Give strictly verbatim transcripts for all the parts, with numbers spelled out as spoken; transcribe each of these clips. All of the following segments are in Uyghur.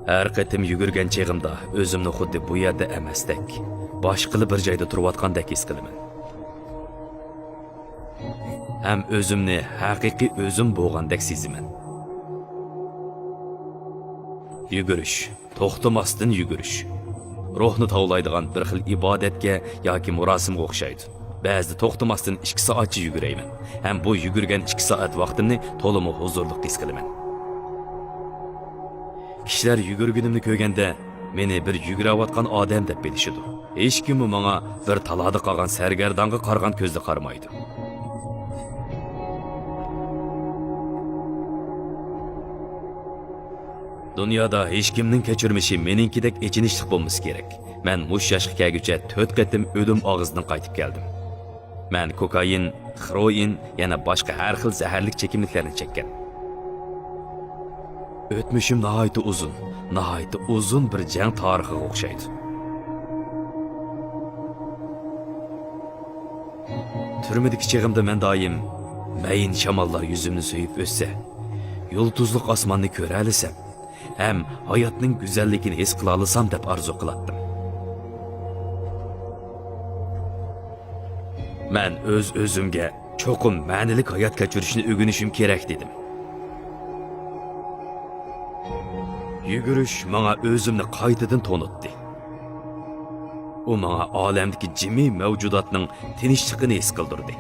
ھەر قېتىم يۈگۈرگەن چېغىمدا ئۆزۈمنى خۇددى بۇ يەردە ئەمەستەك، باشقىلا بىر جايدا تۇرۇۋاتقاندەك ھېس قىلىمەن. ھەم ئۆزۈمنى ھەقىقىي ئۆزۈم بولغاندەك سېزىمەن. يۈگۈرۈش، توختىماستىن يۈگۈرۈش. روھنى تاۋلايدىغان بىر خىل ئىبادەتكە ياكى مۇراسىمغا ئوخشايدۇ. بەزىدە توختىماستىن ئىككى سائەتچە يۈگۈرەيمەن ھەم بۇ يۈگۈرگەن ئىككى سائەت ۋاقتىمنى تولىمۇ ھۇزۇرلۇق ھېس قىلىمەن. كىشىلەر يۈگۈرگىنىمنى كۆرگەندە، مېنى بىر يۈگۈرۈۋاتقان ئادەم دەپ بىلىشىدۇ. ھېچكىممۇ ماڭا بىر تالادا قالغان سەرگەردانغا قارىغان كۆزدە قارىمايدۇ. دۇنيادا ھېچكىمنىڭ كەچۈرمىشى مېنىڭكىدەك ئېچىنىشلىق بولمىسا كېرەك. مەن مۇشۇ ياشقا كەلگۈچە تۆت قېتىم ئۆلۈم ئاغزىدىن قايتىپ كەلدىم. مەن كوكائىن، خېروئىن، يەنە باشقا ھەر خىل زەھەرلىك چېكىملىكلەرنى چەككەن. ئۆتمۈشۈم ناھايىتى ئۇزۇن، ناھايىتى ئۇزۇن بىر جەڭ تارىخىغا ئوخشايدۇ. تۈرمىدىكى چېغىمدا مەن دائىم، «مەيىن شاماللار يۈزۈمنى سۆيۈپ ئۆتسە، يۇلتۇزلۇق ئاسماننى كۆرەلىسەم، ھەم ھاياتنىڭ گۈزەللىكىنى ھېس قىلالىسام» دەپ ئارزۇ قىلاتتىم. مەن ئۆز-ئۆزۈمگە، «چوقۇم مەنىلىك ھايات كەچۈرۈشنى ئۆگىنىشىم كېرەك» دېدىم. يۈگۈرۈش ماڭا ئۆزۈمنى قايتىدىن تونۇتتى. ئۇ ماڭا ئالەمدىكى جىمى مەۋجۇداتنىڭ تىنچلىقىنى ھېس قىلدۇردى.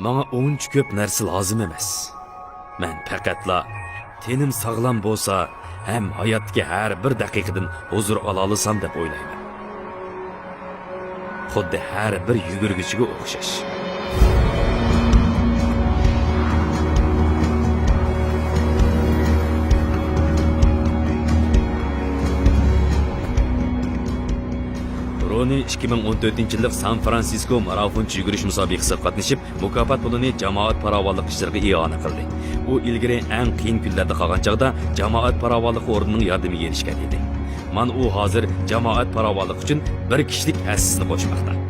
ماڭا ئۇنچە كۆپ نەرسە لازىم ئەمەس. مەن پەقەتلا تېنىم ساغلام بولسا ھەم ھاياتتىكى ھەر بىر دەقىقىدىن ھۇزۇر ئالالىسام دەپ ئويلايمەن. خۇددى ھەر بىر يۈگۈرگۈچىگە ئوخشاش. رونى ئىككى مىڭ ئون تۆتىنچى يىللىق سان فرانسىسكو مارافونچە يۈگۈرۈش مۇسابىقىسىغا قاتنىشىپ، مۇكاپات پۇلىنى جامائەت پاراۋانلىق ئىشلىرىغا ئىئانە قىلدى. ئۇ ئىلگىرى ئەڭ قىيىن كۈنلەردە قالغان چاغدا جامائەت پاراۋانلىقى ئورنىنىڭ ياردىمىگە ئېرىشكەن ئىدى. مانا ئۇ ھازىر جامائەت پاراۋانلىقى ئۈچۈن بىر كىشىلىك ھەسسىسىنى قوشماقتا.